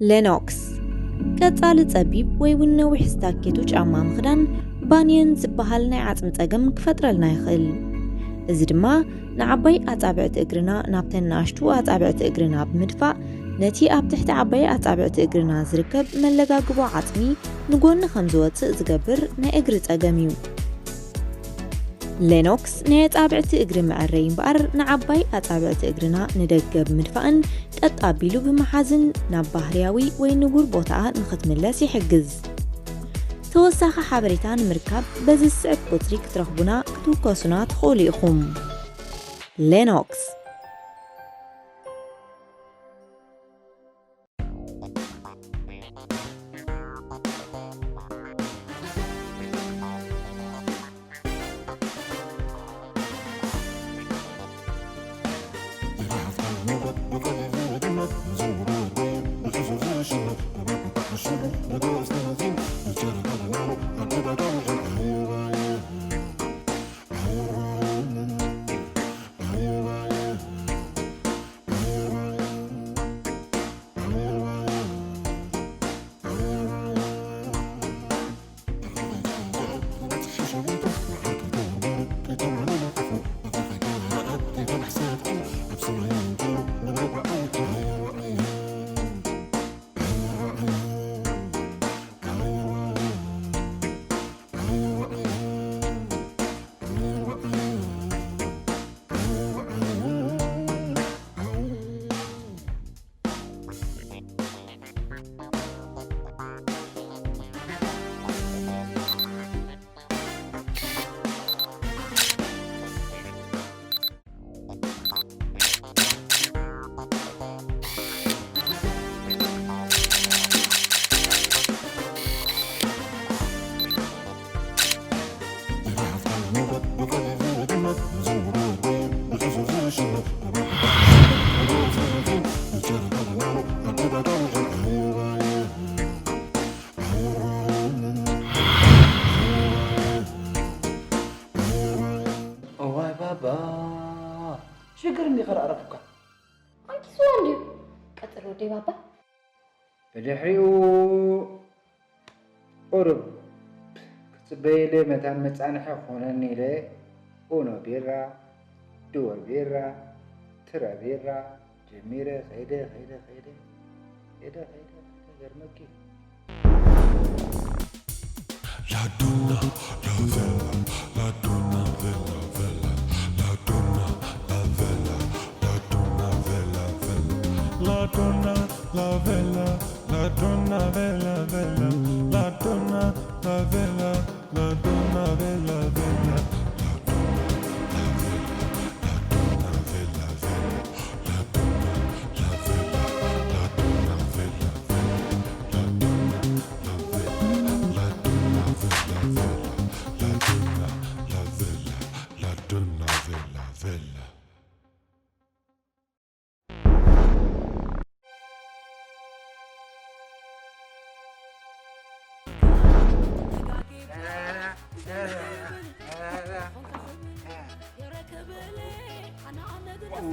ሌኖክስ ቀጻሊ ጸቢብ ወይ እውን ነዊሕ ስታኬቶ ጫማ ምኽዳን ባንየን ዝበሃል ናይ ዓጽሚ ጸገም ክፈጥረልና ይኽእል። እዚ ድማ ንዓባይ ኣጻብዕቲ እግርና ናብተን ንኣሽቱ ኣጻብዕቲ እግርና ብምድፋእ ነቲ ኣብ ትሕቲ ዓባይ ኣጻብዕቲ እግርና ዝርከብ መለጋግቦ ዓጽሚ ንጎኒ ከም ዝወጽእ ዝገብር ናይ እግሪ ጸገም እዩ። ሌኖክስ ናይ ኣጻብዕቲ እግሪ መዐረይ እምበኣር ንዓባይ ኣጻብዕቲ እግርና ንደገ ብምድፋእን ቀጥ ኣቢሉ ብምሓዝን ናብ ባህርያዊ ወይ ንቡር ቦታኣ ንኽትምለስ ይሕግዝ። ተወሳኺ ሓበሬታ ንምርካብ በዚ ዝስዕብ ቁጽሪ ክትረኽቡና ክትውከሱና ትኽእሉ ኢኹም። ሌኖክስ እዋይ ባባ ሽግር እንዲኻ ረኣረኩካ። ኣንኪስዋ እንድዩ። ቀጽል ወደይ ባባ። ብድሕሪኡ ቁሩብ ክጽበየለ መታን መጻንሒ ክኾነኒ ኢለ ኡኖ ቢራ፣ ድወ ቢራ፣ ትረ ቢራ ጀሚረ ኸይደ ኸይደ ኸይደ ኸይደ ኸይደ ኸይደ ገርመኪ። La donna, la vela, la donna, vela, vela, la donna, la vela, la donna, vela, vela, la donna, la vela, la donna, vela, vela, la donna, la vela, la donna, vela, vela, la donna, la vela, la donna, vela, vela, la donna, la vela, la donna, vela, vela, la donna, la vela, la donna, vela, vela, la donna, la vela, la donna, vela, vela.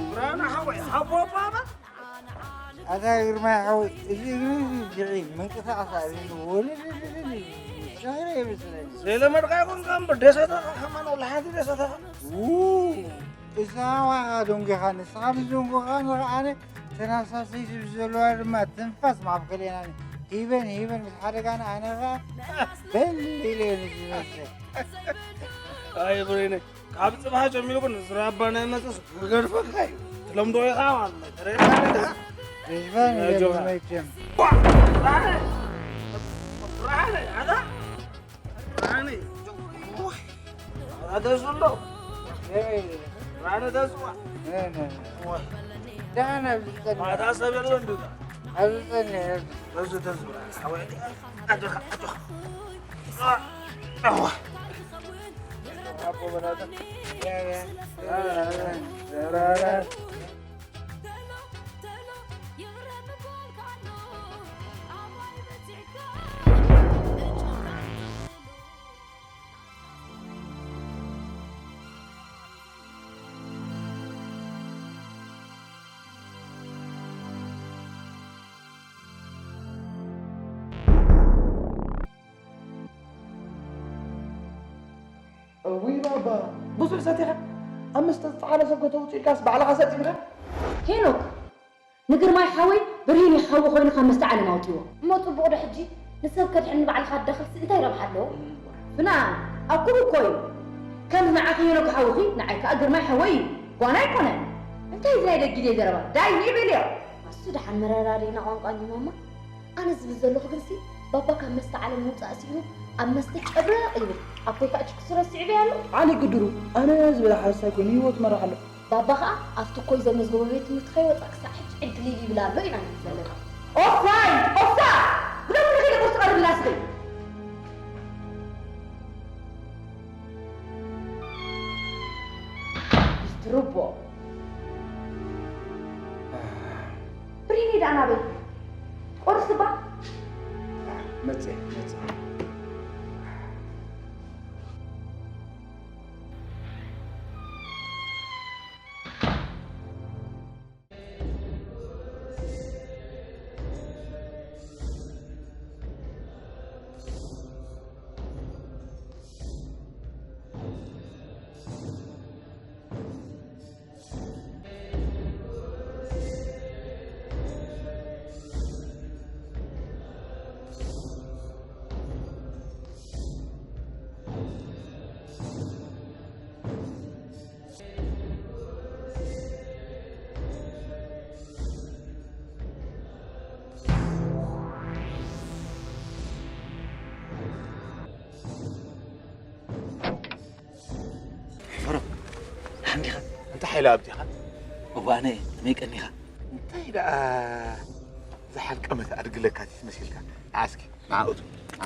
ብርሃነ ሓወይ ሓቦ ባባ ኣታ ግርማይ ሓወይ እዚ እግሪ እዚ ድዒ ምንቅስቃስ ኣቢሉ ወልልልልል ሸኽሪ የብስለኒ። ዘይለመድካ ይኮንካ እምበር ደሰተኻ ከማን ወላ ሓንቲ ደሰተኻ ው እዛ ዋኻ ደንጎኻ ንስኻ ብዘንጎኻ ንኽኣነ ተናሳሰይቲ ብዘለዋ ድማ ትንፋስ ማብከሌና ሂበን ሂበን ምስ ሓደጋና ኣነ ኸኣ በል ኢለ ዝመስል ኣይ ብሬነ ካብ ጽባሕ ጀሚሩ ግን ዝራባ ናይ መጽስ ክገድፈካ እዩ ትለምዶ ኢኻ ማለት ነው ተረድካ ህዝባን ይበል መቸም ብርሃነ ብርሃነ ኣታ ብርሃነ ኣታ ደስ ብሎ ብርሃነ ደስዋ ደህና ኣብዚ ጸንሕ ማታ ሰብ የለ እንዱ ኣብዚ ጸንሕ በዚ ተዝብራ ሓወይ ኣጆኻ ኣጆኻ ኣዋ እውይ ባባ፣ ብዙሕ ሰቲኻ ኣብ መስተ ዝጠሓለ ሰብ ከተውፅእ ኢልካስ ባዕልኻ ሰጢምካ? ሄኖክ፣ ንግርማይ ሓወይ ብርሂን ይሓዊ ኮይኑ ካብ መስተ ዓለም ኣውፅዎ። እሞ ፅቡቕ ዶ ሕጂ ንሰብ ከድሕን ንባዕልኻ ትደኽርሲ እንታይ ረብሓ ኣለዎ? ፍና ኣኩብ እኮ እዩ። ከም ንዓኺ ሄኖክ ሓውኺ ንዓይ ከዓ ግርማይ ሓወይ እዩ። ጓና ኣይኮነን። እንታይ እዚ ናይ ደጊ ዘረባ ዳይ ይብል እዮ። ኣሱ ደሓን መረዳድኢና ቋንቋ እንዲማማ ኣነ ዝብል ዘለኹ ግንሲ ባባ ካብ መስተ ዓለም ምውፃእ ስኢኑ ኣብ መስተ ጨብረቕ ይብል ኣብ ኮይካ እችክሱ ረሲዑ በይ ኣሎ። ዓሊ ግድሩ ኣነ ዝበለ ሓረስታይ ኮይኑ ህይወቱ መራሕ ኣሎ። ባባ ከዓ ኣብቲ ኮይ ዘመዝገቦ ቤት ትምህርቲ ከይወፃ ክሳዕ ሕጂ ዕድል ይብል ኣሎ ኢና ንብል ዘለና። ኦፋይ ኦፋ ብሎም ንኸይደ ቁርሲ ቀርብላ ስኸይ ትርቦ ብሪኒ ደኣ ናበይ? ቁርሲ ባ መፅእ መፅእ ሕፈሮ፣ ደሓን ዲኻ? እንታይ ሓይሊ ኣብዚኻ? እዋ ኣነ፣ ከመይ ቀኒኻ? እንታይ ደኣ ዝሓልቀመት ኣድጊ ለካቲት መሲልካ? ንዓ እስኪ፣ ንዓ እቱ፣ ንዓ።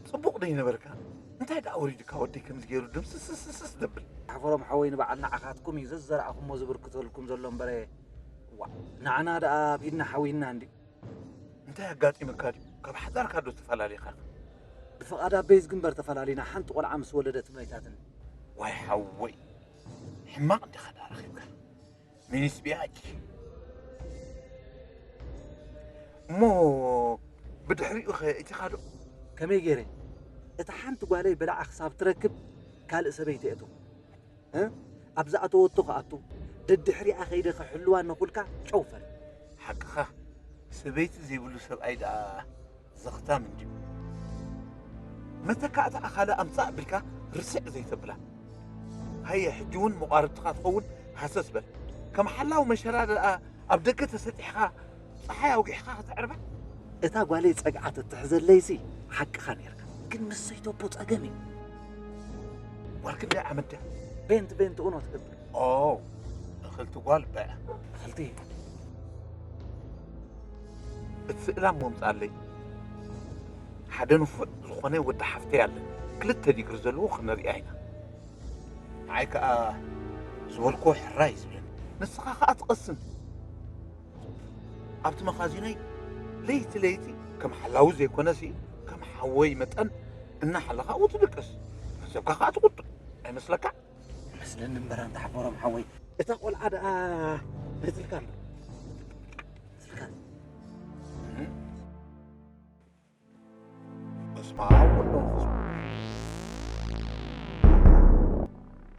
ጽቡቕ ዶ ይነበርካ? እንታይ ደኣ ወሪዱካ ወደይ ከምዚ ገይሩ ድምስስስስ ደብል? ሓፈሮም ሓወይ ንበዓል ንዓኻትኩም እዩ ዘዝዘራእኹሞ ዝብርክተልኩም ዘሎ እምበረ ዋእ ንዓና ደኣ ኣብ ኢድና ሓዊንና እንድዩ። እንታይ ኣጋጢምካ ድዩ? ካብ ሓዳርካ ዶ ተፈላሊኻ ኢኻ? ብፍቓድ ኣበይ ዝግንበር ተፈላሊና ሓንቲ ቆልዓ ምስ ወለደት መይታትኒ። ዋይ ሓወይ ሕማቕ እንዲኻ ደኣ ረኺብካ። ሚኒስ ቢያጅ እሞ ብድሕሪኡ ኸ እቲኻ ዶ? ከመይ ገይረ? እታ ሓንቲ ጓለይ በላዓ ክሳብ ትረክብ ካልእ ሰበይቲ እየ እተኹ። እ? ኣብ ዝኣተወቶ ክኣቱ፣ ደድሕሪኣ ከይደ ክሕልዋ እናኹልካ ጨው ፈል። ሓቅኻ፣ ሰበይቲ ዘይብሉ ሰብኣይ ደኣ ዘኽታም እንድዩ። መተካእታ ኣኻለ ኣምጻእ ኣቢልካ ርስዕ ዘይተብላ። ሃየ፣ ሕጂ እውን መቋርብትኻ ትኸውን ሃሰስ በል። ከም ሓላው መሸላ ደኣ ኣብ ደገ ተሰጢሕካ ጸሓይ ኣውጊሕካ ከተዕርባ? እታ ጓለይ ጸግዓ ተትሕዘለይሲ ሓቅኻ ነይርካ። ግን ምስ ሰይተቦ ጸገም እዩ። ጓል ክንደይ ዓመት ድያ? ቤንት ቤንት ኡኖ ትገብር። ኦ፣ እኽልቲ ጓል በ። እኽልቲ። እቲ ስእላ እሞ ኣምጽኣለይ። ሓደ ንፉዕ ዝኾነ ወዲ ሓፍተይ ኣለ። ክልተ ዲግሪ ዘለዎ ክነርእያ ኢና። ንዓይ ከኣ ዝበልክዎ ሕራይ እዩ ዝብለኒ። ንስኻ ከኣ ትቐስን። ኣብቲ መኻዚኖይ ለይቲ ለይቲ ከም ሓላዊ ዘይኮነሲ ከም ሓወይ መጠን እናሓለኻ ኣብኡ ትድቅስ። ገንዘብካ ከኣ ትቑጥብ። ኣይመስለካ? ይመስለኒ እምበር ኣንታ ሓፈሮም ሓወይ። እታ ቆልዓ ደኣ መትልካ ኣሎ። መትልካ። እህ። በስመ ኣብ ወወልድ ወመንፈስ ቅዱስ።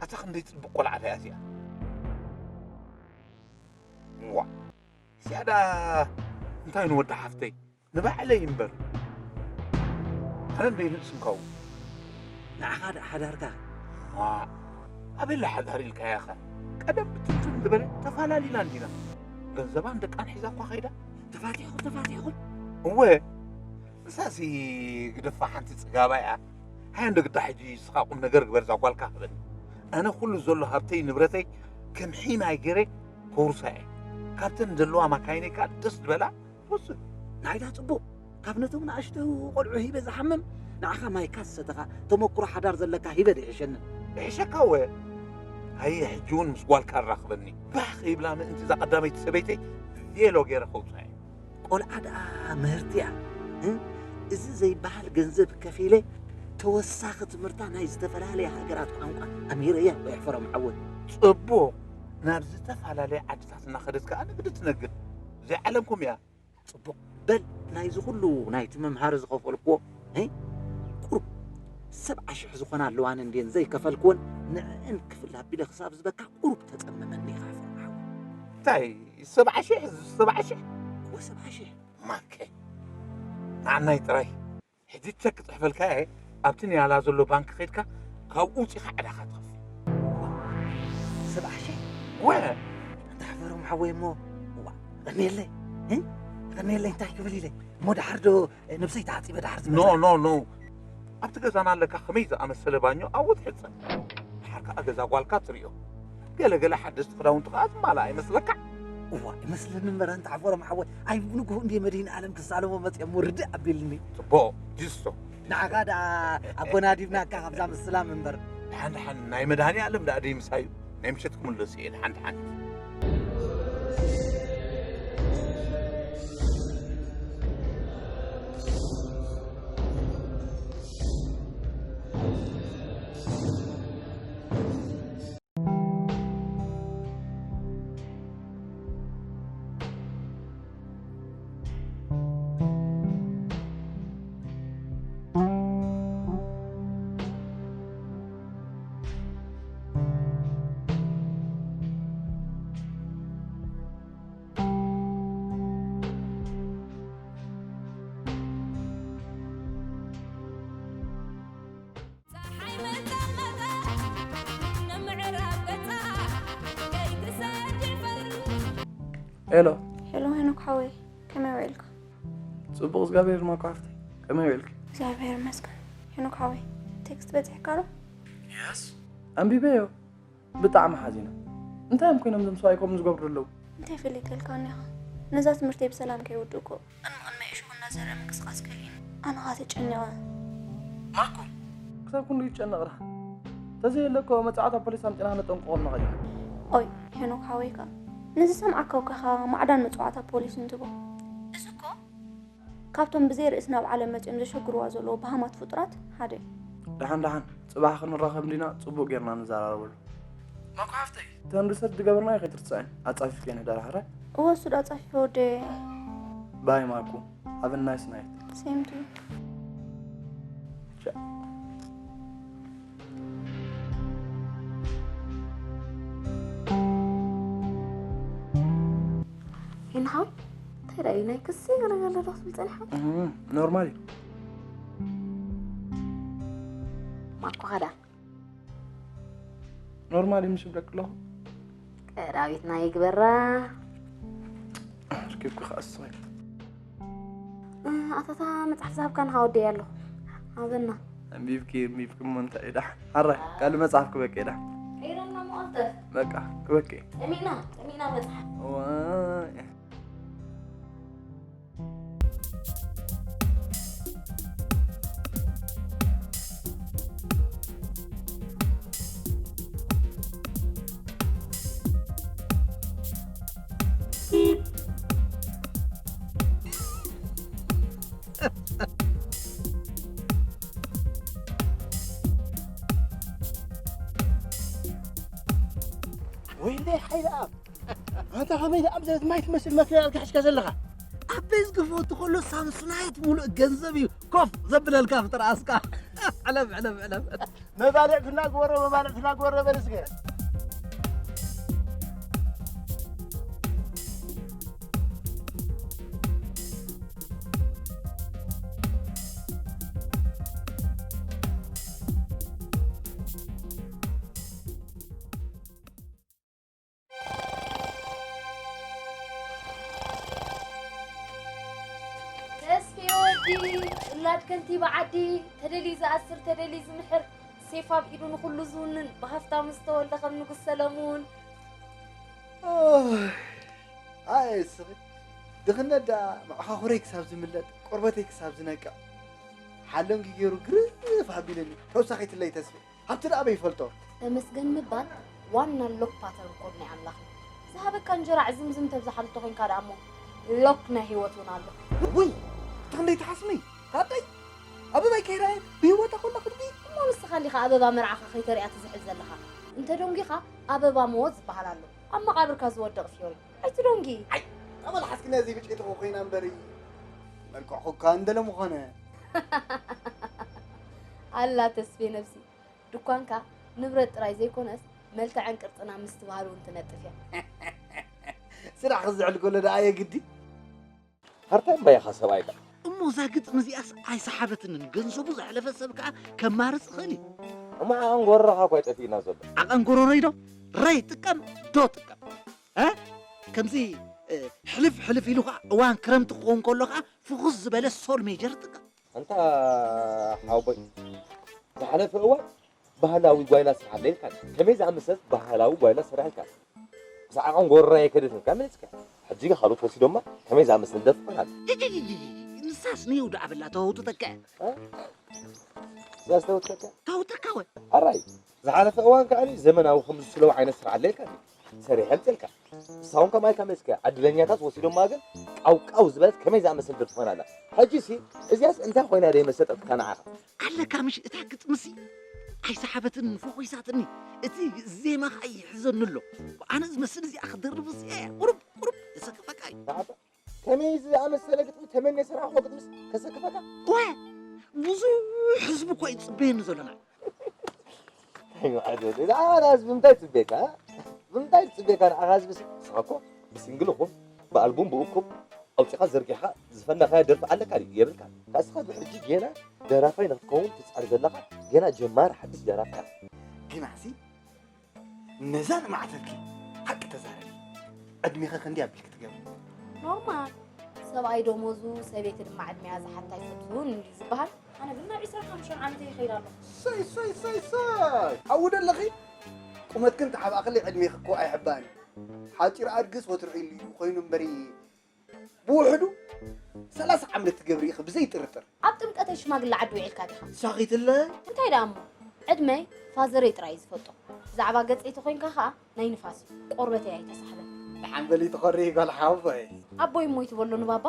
ኣታ ክንደይ ጽብቕ ቆልዓ ድያ እዚኣ። ዋ። እዚኣ ደኣ እንታይ ንወዲ ሓፍተይ ንባዕለይ እምበር። ኣነ እንደ ይንእስምካው። ንዓኻ ደኣ ሓዳርካ። ዋ። ኣበይ ሓዳር ኢልካያ ኸ? ቀደም ብትንትን ዝበለ ተፋላሊና እንዲና። ገንዘባን ደቃን ሒዛ እኳ ኸይዳ። ተፋቲሕኹም ተፋቲሕኹም። እወ። ንሳሲ ግደፋ ሓንቲ ጽጋባ እያ። ሃያ እንዶ ግዳ ሕጂ ንስኻ ቁም ነገር ግበር እዛ ጓልካ ሃበኒ። ኣነ ኩሉ ዘሎ ሃብተይ ንብረተይ ከም ሒማይ ገይረ ከውርሳ እየ። ካብተን ዘለዋ ማካይነይ ከኣ ደስ ዝበላ ትወስድ። ናይዳ ጽቡቕ። ካብ ነቶም ንኣሽቱ ቆልዑ ሂበ ዝሓምም ንዓኻ ማይካ ዝሰተኻ ተመኩሮ ሓዳር ዘለካ ሂበ ድሕሸኒ። ይሕሸካ እወ። ሃየ ሕጂ እውን ምስ ጓልካ ኣራኽበኒ። ባህ ከይብላ ምእንቲ እዛ ቀዳመይቲ ሰበይተይ ቬሎ ገይረ ከውጽኣ እየ። ቆልዓ ደኣ ምህርቲ እያ። እ? እዚ ዘይበሃል ገንዘብ ከፊለ ተወሳኺ ትምህርታ ናይ ዝተፈላለያ ሃገራት ቋንቋ ኣምሂረያ እኮ የሕፈሮም ሓወይ። ጽቡቕ። ናብ ዝተፈላለያ ዓድታት እናኸደት ከኣ ንግዲ ትነግድ። እዚኣ ዓለምኩም እያ። ጽቡቕ። በል ናይዚ ኩሉ ናይቲ መምሃሪ ዝኸፈልክዎ እ? ቁሩብ ሰብዓ ሽሕ ዝኾና ኣለዋን እንድየን ዘይከፈልክወን ንዕእን ክፍል ኣቢለ ክሳብ ዝበካ ቁሩብ ተጸመመኒ ኢኻ ፍርማዊ። እንታይ ሰብዓ ሽሕ ሰብዓ ሽሕ እወ ሰብዓ ሽሕ ማከ ንዓናይ ጥራይ ሕጂ ቸክ ክጽሕፈልካ እየ ኣብቲ ንያላ ዘሎ ባንክ ኸድካ ካብኡ ውፂኻ ዕዳኻ ትኸፍል ሰብዓ ሽሕ ወ እንተ ሓፈሮም ሓወይ እሞ እዋ ቀኒየለይ እ? ቀኒየለይ እንታይ ክብል ኢለ እሞ ድሓር ዶ ነብሰይ ተዓፂበ ድሓር ኖ ዝመፅእ ኖ ኖ ኣብቲ ገዛና ኣለካ ከመይ ዝኣመሰለ ባኞ ኣብኡ ትሕፀብ ድሓር ከዓ ገዛ ጓልካ ትሪኦ ገለገለ ሓደስቲ ክዳውንቲ ከዓ ዝማልኣ ይመስለካ እዋ ይመስለኒ እምበር ኣንተ ሓፈሮም ሓወይ ኣይ ብንግሁ እንድየ መድህን ዓለም ክሳለሞ መፅኦም ውርድእ ኣቢልኒ ፅቡቕ ጅስቶ ንዓኻ ደኣ ኣጎናዲብናካ ካብዛ ምስላም እምበር ድሓን ድሓን ናይ መድሃኒ ኣለም ደኣ ደይምሳዩ ናይ ምሸት ክምለስ እየ ድሓን ድሓን ጸሓይ መጠመጠ ንምዕራብ ገጻ ከይትሰድፈር ሄሎ ሄሎ ሄኖክ ሓወይ ከመይ ውዒልካ? ጽቡቕ እግዚኣብሔር ድማ ኳፍቲ ከመይ ውዒልኪ? እግዚኣብሔር ይመስገን። ሄኖክ ሓወይ ቴክስት በጺሕካ ዶ? የስ ኣንቢበዮ ብጣዕሚ ሓዚነ እንታይ እዮም ኮይኖም ዘምስዋይ ከምኡ ዝገብሩ ዘለዉ እንታይ ፈሊጠልካ እኒኻ? ነዛ ትምህርተይ ብሰላም ከይውድእኮ ቅድሚ ቅድሚ እሾኽ እናዘረ ምንቅስቃስ ከሊእኒ ኣነ ኸኣ ተጨኒቐ ማኩ ክሳብ ክንዱ ይጨነቕ ደኣ ተዘየለ እኮ መጻዕታ ፖሊስ ኣምጺና ነጠንቅቖም ንኸይድ ኦይ ሄኖክ ሓወይካ ንዝሰምዓካ እኳ ኸኣ ማዕዳን መጽዋዕታ ፖሊስ እንትቦ እዚ እኮ ካብቶም ብዘይ ርእሲ ናብ ዓለም መጺኦም ዘሸግርዋ ዘለዉ በሃማት ፍጡራት ሓደ እዩ። ደሓን ደሓን ጽባሕ ክንራኸብ እንዲና ጽቡቕ ጌርና ንዘራረበሉ ማኩ ሓፍተይ እተን ሪሰርች ዝገበርናዮ ከይትርስዐን ኣጻፊፍክየን ህዳር ሓራይ እወ እሱ ዶ ኣጻፊፈ ወደየ ባይ ማኩ have a nice night same to you ሄንሓው እንታይ ደኣ ናይ ክሲ ገለገለ ዶ ክትብል ጸኒሓ ኖርማል እዩ ማኮ ኸዳ ኖርማል እዩ ምስ ብለክ ኣለኹ ቀዳዊትና ይግበራ ርኪብኩ ከኣ ስቕ ኣታታ መጽሓፍ ዝሃብካ ንኻ ወደይ ኣለኹ ሃበና ኣንቢብኪ ኣንቢብኪ እሞ እንታይ እዩ ደሓን ሓራይ ካልእ መጽሓፍ ክበቂ እዩ ደሓን ቀይረና መቐልጠፍ በቃ ክበቂ ጠሚና ጠሚና መጽሓፍ ዋይ ወይለይ ሓይለኣብ ኣንታ ከመይ ደኣ ብዘት ማይ ትመስል መኪና ኢልካ ሒዝካ ዘለኻ ኣብ ቤት ዝግፍኦ ትኸሎ ሳምሱናይት ሙሉእ ገንዘብ እዩ ኮፍ ዘብለልካ ፍጥር ኣስካ ዕለብ ዕለብ ዕለብ መባልዕ ፍና ግበሮ መባልዕ ፍና ግበሮ በል እስከ ተስፌ ወዲ ውላድ ከንቲባ ዓዲ ተደልዩ ዝኣስር ተደልዩ ዝምሕር ሴፍ ኣብ ኢዱ ንኹሉ ዝውንን ብሃፍታሙ ዝተወልደ ከም ንጉስ ሰለሙን ኣየ ስኺ ድኽነት ደኣ መዓኻኹረይ ክሳብ ዝምለጥ ቆርበተይ ክሳብ ዝነቅዕ ሓለንጊ ገይሩ ግርፍ ኣቢለኒ ተወሳኺትለይ ተስፌ ሃብቲ ደኣ በይፈልጦ። ተመስገን ምባል ዋና ሎክ ፓተርን ኮድ ናይ ኣምላኽ እዩ። ዝሃበካ እንጀራ ዕዝምዝም ተብዝሓሉ ተኾይንካ ደኣ እሞ ሎክ ናይ ህይወት እውን ኣሎ። ውይ እታ ክንደይ ትሓስሚ ታደይ ኣበባ ይከይዳ እየ ብህይወታ ኮላ ክትቢ። እሞ ንስኻ እንዲኻ ኣበባ መርዓኻ ከይተሪኣ ትዝሕል ዘለኻ። እንተ ደንጒኻ ኣበባ ሞት ዝበሃል ኣሎ። ኣብ መቓብርካ ዝወድቕ ፍዮሪ። ኣይትደንጊ። ኣይ፣ ጠበል ሓስክና እዚ ብጨይትኹ ኮይና እምበሪ። መልክዕኹ እኳ እንደለ ምኾነ። ኣላ ተስፌ ነብሲ። ድኳንካ ንብረት ጥራይ ዘይኮነስ መልክዕን ቅርጽና ምስትብሃል እውን ትነጥፍ እያ። ስራሕ ክዝዕል ከሎ ደኣ የግዲ። ሃርታይ እምባ ኢኻ ሰብኣይ ኢኻ። እሞ እዛ ግጥሚ እዚኣስ ኣይሰሓበትንን። ገንዘቡ ዘሕለፈ ሰብ ከኣ ከማርጽ ይኽእል እዩ። እሞ ዓቐን ጎረኻ እኳ ጠፊእና ዘሎ። ዓቐን ጎረረይ ዶ? ረይ ጥቀም ዶ ጥቀም? እ? ከምዚ እ፣ ሕልፍ ሕልፍ ኢሉ ኸዓ እዋን ክረምቲ ክኸውን ከሎ ኸዓ ፍኹስ ዝበለ ሶል ሜጀር ጥቀም። ኣንታ ሓወቦይ ዝሓለፈ እዋን ባህላዊ ጓይላ ስርሓለይ ኢልካ ከመይ ዝኣመሰለት ባህላዊ ጓይላ ስራሕ ኢልካ ምስ ዓቐን ጎረራ የከደት ኢልካ መሊስካ ሕጂ ካልኦት ወሲዶማ ከመይ ዝኣመሰለ ደርፊ ኾናል ንሳስ ንየው ደኣ በላ ተውትተካ ዛስተውትከካ ተውተካ ወ ኣራይ ዝሓለፈ እዋን ከዓኒ ዘመናዊ ከም ዝስለው ዓይነት ስራሕ ኣለልካ ሰሪሐ ምፅልካ ንሳውን ከማይ ከመዝከ ዕድለኛታት ወሲዶማ ግን ቃውቃው ዝበለት ከመይ ዝኣመሰል ደርፊ ኾና ኣላ ሕጂ ሲ እዚያስ እንታይ ኮይና ደይ መሰጠትካ ንዓኻ ኣለካ ምሽ እታ ግጥምሲ ኣይሰሓበትኒ ፈኾይሳትኒ እቲ ዜማኻ ይሕዘኒ ኣሎ ኣነ ዝመስል እዚኣ ክደርብስ እየ ቁሩብ ቁሩብ የሰክፈካ እዩ ንዓኻ ከመይ ዝኣመሰለ ግጥሚ ተመንየ ሰራሕዎ ግጥምስ ከሰክፈካ ወ ብዙሕ ህዝቢ እኮ እዩ ዝፅበየኒ ዘሎ ንዓ እንታይ መዓት ወደ ንዓኻስ ብምንታይ ትፅበየካ ብምንታይ ትፅበየካ ንዓኻ ህዝቢ ንስኻ እኮ ብሲንግል ይኹን ብኣልቡም ብእኩብ ኣውፂኻ ዘርጊሕኻ ዝፈነኻዮ ደርፊ ኣለካ ድዩ የብልካን ንስኻ ብሕጂ ጌና ደራፋይ ንክትከውን ትፅዕር ዘለኻ ጌና ጀማሪ ሓድሽ ደራፋይ ኢኻ ግናሲ ነዛ ንማዕተብኪ ሓቂ ተዛረቢ ዕድሜኸ ክንደይ ኣቢልኪ ትገብሪ ኖርማል። ሰብኣይ ደሞዙ ሰበይቲ ድማ ዕድሚኣ ዝሓታ ኣይፈትውን እንዲ ዝበሃል። ኣነ ግን ናብ ዒስራን ሓሙሽተን ዓመተይ ይኸይድ ኣለኹ። ሰይ ሰይ ሰይ ሰይ ኣውደ ኣለኺ ቁመትክን ተሓባእክለይ ዕድሜኺ እኮ ኣይሕባእን እዩ ሓፂር ኣድግስ ወትሩ ኢሉ እዩ ኮይኑ እምበሪ ብውሕዱ ሰላሳ ዓመት ትገብሪ ኢኺ ብዘይ ጥርጥር። ኣብ ጥምቀተይ ሽማግለ ዓዲ ውዒልካ ዲኻ? ሳኺትለ። እንታይ ደኣ እሞ ዕድመይ ፋዘረይ ጥራይ እዩ ዝፈልጦ። ብዛዕባ ገጸይ ተኾይንካ ኸኣ ናይ ንፋስ እዩ። ቆርበተይ ኣይተሳሕበን። ደሓን በሊ ትኾሪ ጓል ሓወቦይ። ኣቦይ እሞ ይትበሎ ንባባ።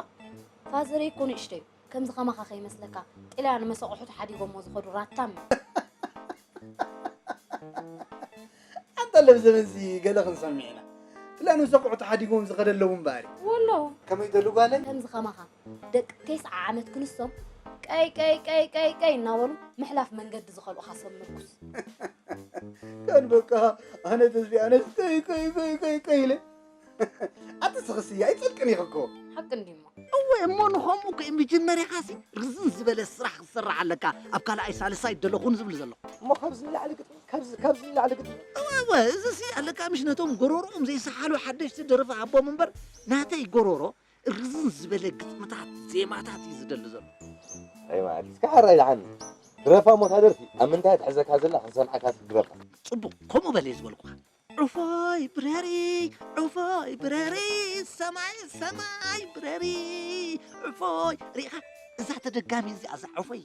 ፋዘረይ እኮ ንእሽተይ እዩ። ከምዚ ኸማኻ ከይመስለካ ጥልያን መሰቑሑ ተሓዲጎሞ ዝኸዱ ራታም እዩ። ኣንታ ለብዘበዚ ገለ ክንሰምዕ ኢና። ጥልያን መሰቑሑ ተሓዲጎም ዝኸደለዉ እምበኣር እዩ። ወሎ። ከመይ ደሉ ጓለይ? ከምዚ ኸማኻ ደቂ ቴስዓ ዓመት ክንሶም ቀይ ቀይ ቀይ ቀይ ቀይ እናበሉ ምሕላፍ መንገዲ ዝኸልኡኻ ሰብ ምርኩስ። ከን በቃ ኣነ ተስቢ ኣነስ ቀይ ቀይ ቀይ ቀይ ቀይ ኢለ ኣቲ ስኽስያ ኣይጸልቅን ኢኺ እኮ። ሓቂ እንዲሞ። እወ እሞ ንኸምኡ ከ መጀመርያኻሲ ርዝን ዝበለ ስራሕ ክትሰርሕ ኣለካ ኣብ ካልኣይ ሳልሳይ ደለኹን ዝብል ዘለኹ እሞ ካብዚ ንላዕሊ ግጥሚ ካብዚ ካብዚ ንላዕሊ ግጥሚ እወ እወ እዚሲ ኣለካ ምሽ ነቶም ጎሮሮኦም ዘይሰሓሉ ሓደሽቲ ደርፊ ሃቦም እምበር ናተይ ጎሮሮ ርዝን ዝበለ ግጥምታት ዜማታት እዩ ዝደሊ ዘሎ ኣይ ማለት እስከ ሓራይ ደሓን ግረፋ ሞታ ደርፊ ኣብ ምንታይ ትሕዘካ ዘላ ክንሰምዓካ ግረፋ ጽቡቕ ከምኡ በለ ዝበልኩኻ ዑፎይ ብረሪ ዑፎይ ብረሪ ሰማይ ሰማይ ብረሪ ዑፎይ ሪኢኻ እዛ ተደጋሚ እዚኣ እዛ ዑፎይ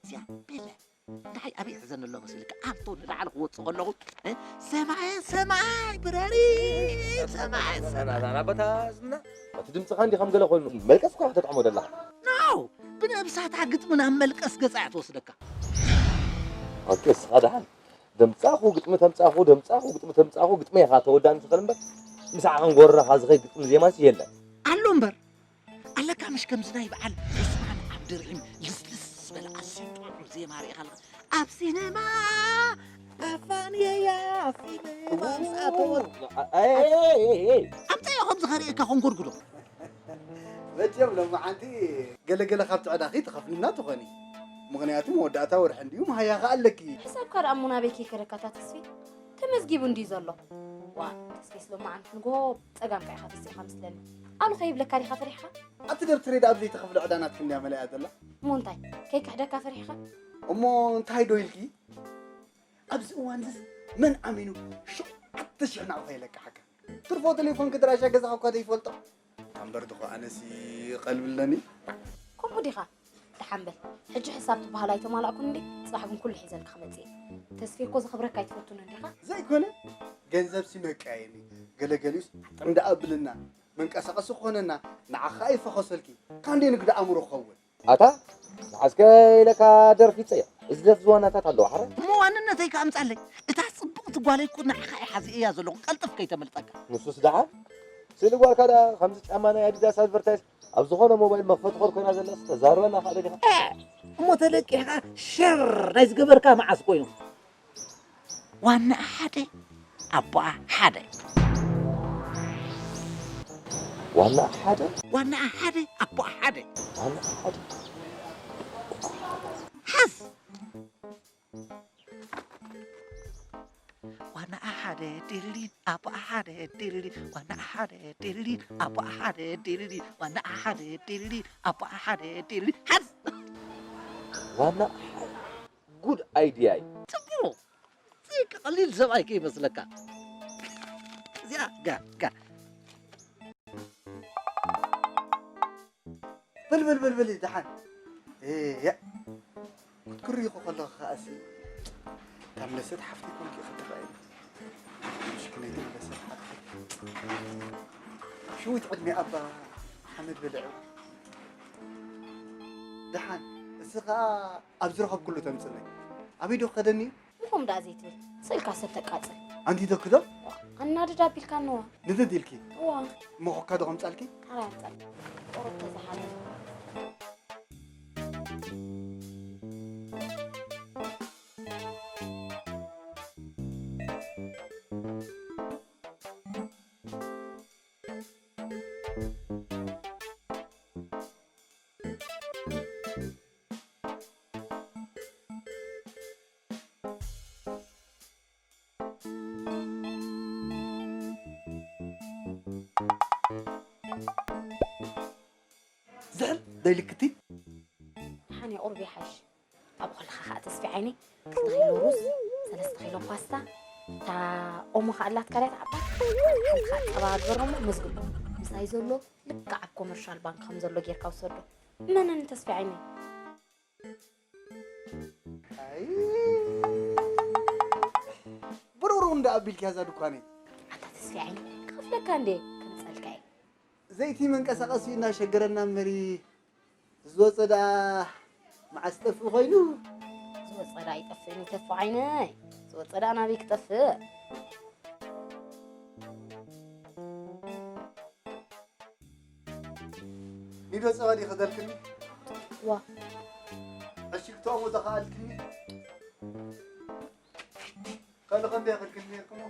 እዚኣ በለ እንታይ ኣበይ ሕዘን ኣሎ መሲልካ ኣብቶ ንላዕሊ ክወፅእ ከለኹ እ? ሰማይ ሰማይ ብረሪ ሰማይ ሰማይ ናበታ ዝና እቲ ድምፅኻ እንዲ ከም ገለ ኮይኑ መልቀስ እኳ ተጥዕሞ ዘለኻ ናው ብነብሳታ ግጥሚ ናብ መልቀስ ገፃ እያ ትወስደካ ኦኬ እስኻ ደሓን ደምጻኹ ግጥሚ ተምጻኹ ደምጻኹ ግጥሚ ተምጻኹ ግጥሚ ኢኻ ተወዳእኒ ትኽእል እምበር ምስ ዓቐን ጎረኻ ዝኸይ ግጥሚ ዜማስ የለን ኣሎ እምበር ኣለካ ምሽ ከምዚ ናይ በዓል ዑስማን ዓብድርሒም ልስልስ ዝበለ ኣዝዩ ጥዑም ዜማ ርኢኻ ኣለኻ ኣብ ሲነማ ኣፋንየያ ኣብ ሲነማ ምስ ኣተወት ኣምፀዮ ከምዚ ከርእየካ ኮንጎርጉዶ መቸም ሎማዓንቲ ገለገለ ካብቲ ዕዳኺ ትኸፍልና ትኾኒ ምኽንያቱ መወዳእታ ወርሒ እንድዩ መሃያ ኸኣ ኣለኪ ሕሳብካ ደኣ እሞ ናበይ ከይከደካ እታ ተስፊ ተመዝጊቡ እንድዩ ዘሎ ዋ ተስፌስ ሎማዓንቲ ንግሆ ጸጋምካ ኢኻ ተሲእኻ ምስለኒ ኣሉ ከይብለካ ዲኻ ፈሪሕኻ ኣቲ ደብተረይ ደኣ ብዘይተኸፍሎ ዕዳ ናትኪ እንድያ መሊኣ ዘላ እሞ እንታይ ከይክሕደካ ፈሪሕኻ እሞ እንታይ ዶ ኢልኪ ኣብዚ እዋንዝስ መን ኣሚኑ ሸውዓተ ሽሕ ናቕፋ ይለቅሓካ ትርፎ ቴሌፎን ክድራሻ ገዛኻ እኳ ዘይፈልጦ እታ እምበር ድኾ ኣነሲ ቀልቢ ኣለኒ ከምኡ ዲኻ ደሓን በል ሕጂ ሕሳብ ትበሃል ኣይተማላእኩን እንዴ ጽባሕ ግን ኩሉ ሒዘልካ ክመጽእ እየ ተስፌ እኮ ዘኽብረካ ኣይትፈቱን እንዲኻ ዘይኮነ ገንዘብሲ መቀያየሚ ገለገሊዩስ ጥም ደኣ ኣብልና መንቀሳቐሲ ክኾነና ንዓኻ ይፈኸሰልኪ ካንዴ ንግዲ ኣእምሮ ክኸውን ኣታ ንዓስከ ኢለካ ደርፊ ጸያ። እዚ ደርፊ ዝዋናታት ኣለዋ ሓረ። እሞ ዋንነተይ ከኣ ኣምጻለይ። እታ ጽብቕቲ ጓለይ እኮ ንዓኻ እየ ሓዚኤያ ዘለኹ። ቀልጥፍ ከይተመልጠካ። ንሱስ ደሓን። ስእሊ ጓልካ ደኣ ከምዚ ጫማ ናይ ኣዲዳስ ኣድቨርታይዝ ኣብ ዝኾነ ሞባይል መኽፈቲ ኮድ ኮይና ዘላስ ተዛርበና ከኣ ደሊኻ። እ፣ እሞ ተለቂሕካ ሸር ናይ ዝገበርካ መዓስ ኮይኑ? ዋናኣ ሓደ ኣቦኣ ሓደ። ዋናኣ ሓደ? ዋናኣ ሓደ ኣቦኣ ሓደ። ዋናኣ ሓደ። ሓዝ። ዋናኣ ሓደ ድልድል ኣቦኣ ሓደ ድልድል ዋናኣ ሓደ ድልድል ኣቦኣ ሓደ ድልድል ዋናኣ ሓደ ድልድል ኣቦኣ ሓደ ድልድል። ሓዝ። ዋናኣ ሓደ። ጉድ ኣይድያ እዩ። ጽቡቕ። እዚ ቀሊል ሰብኣይ ከይመስለካ። እዚኣ ጋ ጋ። በል በል በል በል ደሓን። እያ ክትክሪ ኢኹ ከለኹ ከኣሲ ካብ መሰት ሓፍቲ ኮንኪ ክትረኣይ። ምሽክነይቲ መሰት ሓፍቲ። ሽዊት ዕድሜ ኣባ ሓመድ በልዑ። ደሓን፣ እዚ ኸኣ ኣብ ዝረኸብኩሉ ተምጽለይ። ኣበይ ዶ ክኸደኒ እዩ? ንኹም ደኣ ዘይትብል፣ ስእልካ ሰብ ተቃጽል። ኣንቲ ዶ ክዶ? ኣናድድ ኣቢልካ ነዋ። ንድድ ኢልኪ? እዋ። እሞ ኮካ ዶ ከምጻልኪ? ኣራይ ኣምጻል። ቁሩብ ተዝሓልፍ። ዝሕል ደይልክቲ። ሓኒ ቁርብ ይሓይሽ። ኣብኡ ከለኻ ኸኣ ተስፊ ዓይነይ፣ ክልተ ኪሎ ሩዝ፣ ሰለስተ ኪሎ ፓስታ፣ እታ ኦሞ ኸኣ ኣላትካ ድያ ትዓባ? ሓንቲ ኸኣ ጸባ ግበሮሞ፣ መዝግቦ። ምሳይ ዘሎ ልክዕ ኣብ ኮመርሻል ባንክ ከም ዘሎ ጌርካ ውሰዶ። መነን ተስፊ ዓይነይ? ኣይ፣ ብሩሩ እንዳ ኣቢልኪ ያዛ ድኳነይ። ኣታ ተስፊ ዓይነይ፣ ክኸፍለካ እንዴ? ከምጸልካ እየ። ዘይቲ መንቀሳቐሲ እናሸገረና እምበሪ፣ ዝወፀ ደኣ መዓስ ጠፍእ ኮይኑ? ዝወፀ ደኣ ኣይጠፍእን እዩ ተፉ ዓይነይ። ዝወፀ ደኣ ናበይ ክጠፍእ? ኒዶ ጸባ ዲኺ ዘልክኒ? ዋ። ዕሽግ ተእሞ ተኸኣልክኒ? ካልእ ኸም ዲያ ከልክኒ ነርክሞ?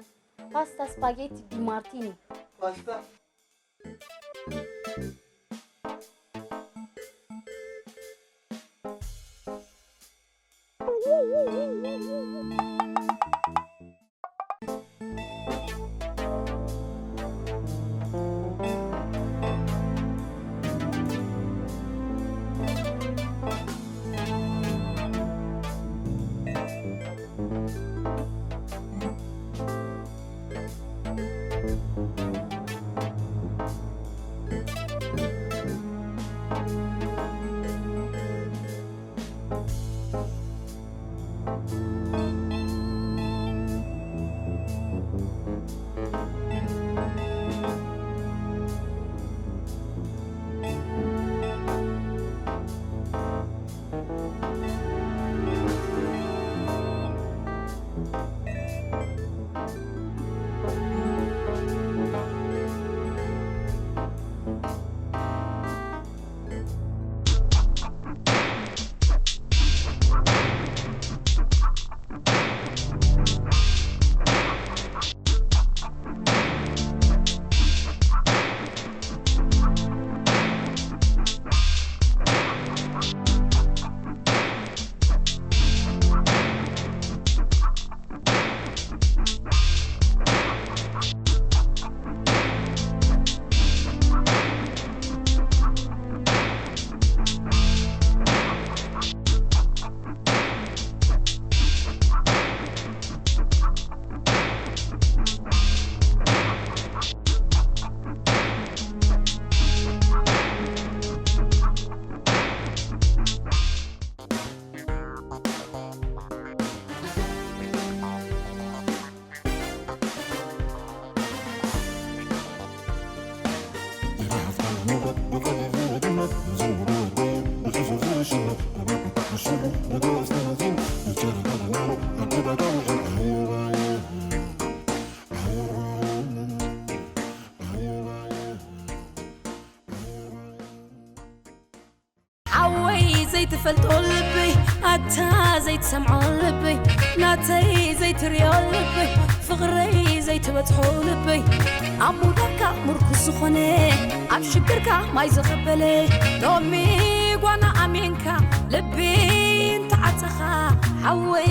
ፓስታ ስፓጌቲ ዲማርቲኒ። ፓስታ? ሓወይ ዘይትፈልጦ ልበይ፣ ኣታ ዘይትሰምዖ ልበይ፣ ናተይ ዘይትሪኦ ልበይ፣ ፍቕረይ ዘይትበጽሖ ልበይ፣ ኣብ ሙዳካ ምርኩስ ዝኾነ፣ ኣብ ሽግርካ ማይ ዘኸበለ፣ ሎሚ ጓና ኣሜንካ ልቢ እንተዓጸኻ፣ ሓወይ